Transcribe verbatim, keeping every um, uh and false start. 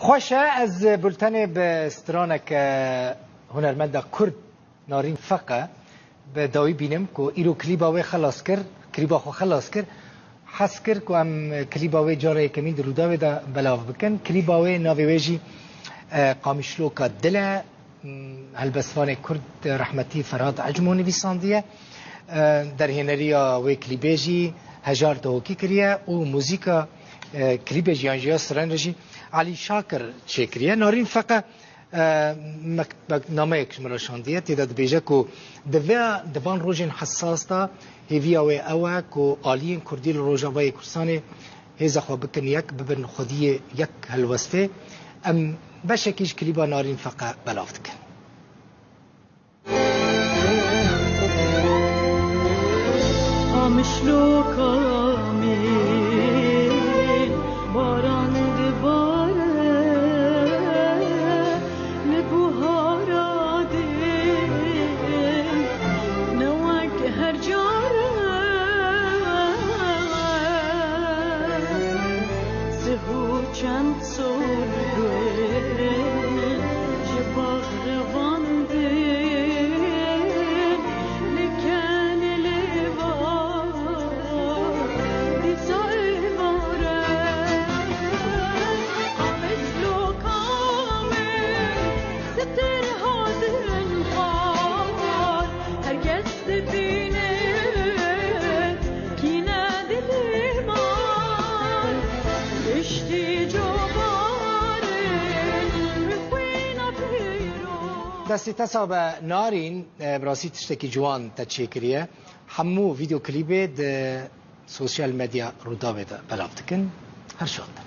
Xweş e, ez bultenê bi straneke hunermenda Kurd Narîn Feqe bi dawî bînim ku îro klîba wê xelas kir, klîba xwe xelas kir. Hez kir ku em klîba wê cara yekemîn di Rûdawê de belav bikin. Klîba wê, navê wê jî, e, Qamişloka Dil e. Helbestvanê Kurd, rehmetî Ferhat Ecmo nivîsandiye. E, derhêneriya wê klîbê jî Hejar Dehokî kiriye û muzîka, e, klîbê jî yan jî ya stranê jî Elî Şakir çêkiriye. Narîn Feqe, e, mek-, mek-, nameyek ji min re şandiye. Tê de dibêje ku di vê, di van rojên hesas de hêviya wê ew e ku aliyên Kurdî li Rojavayê Kurdistanê hêza xwe bikin yek, bibin xwediyê yek helwestê. Em beşekî ji klîba Narîn Feqe belav dikin. Qamişloka min baran dibare, li buhara din ne wek her care. Sih û çend sor gul ji bax revandin, li kenê lêvan dîsa êvar e. Qamişloka min sitir hatin xwar, her kes dibîne kîne dilê man, piştî cobarin xwîna pîro. Destê te sax be Narîn, e, bi rastî tiştekî ciwan te çêkiriye. Hemû vîdeo klîbê di sosyal medya Rûdawê de belav dikin. Her şad be.